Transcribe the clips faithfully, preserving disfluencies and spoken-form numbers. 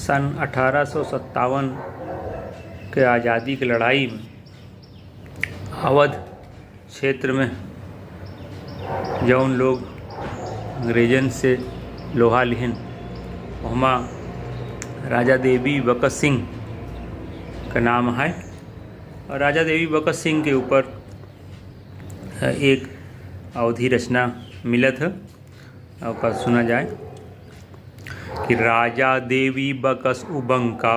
सन अठारह सौ सत्तावन के आजादी के लड़ाई में अवध क्षेत्र में जौन लोग अंग्रेजन से लोहा लिहन, ओहमा राजा देवी बकस सिंह का नाम है। और राजा देवी बकस सिंह के ऊपर एक अवधी रचना मिलत है, ओका सुना जाए कि राजा देवी बकस उबंका,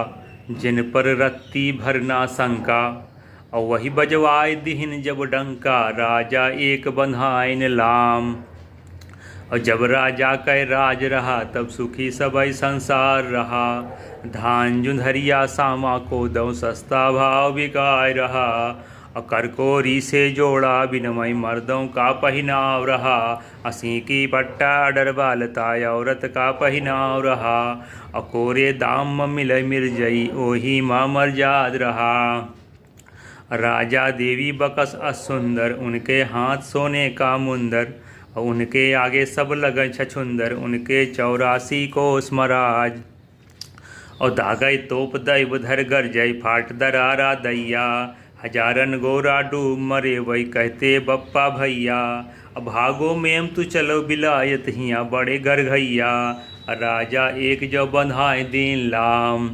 जिन पर रत्ती भर ना शंका। और वही बजवाए दिहिन जब डंका, राजा एक बंधाइन लाम। और जब राजा कै राज रहा, तब सुखी सबई संसार रहा। धान जुंधरिया सामा को दौ, सस्ता भाव बिकाय रहा। और करकोरी से जोड़ा बिनमई, मर्दों का पहिनाव रहा। असी की पट्टा अडर बालता, औरत का पहिनाव रहा। और कोरे दाम म मिले मिर्जई, ओही म मर्जाद रहा। राजा देवी बकस अस सुंदर, उनके हाथ सोने का मुंदर। और उनके आगे सब लगन छछुंदर, उनके चौरासी कोस मराज। और दागई तोप दैव धर गरजई, फाट दरारा दैया। हजारन गोरा डूब मरे वही, कहते बप्पा भैया। अब भागो मेम तू चलो बिलायत हिया, बड़े घर घैया। राजा एक जो बंधाए दीन लाम।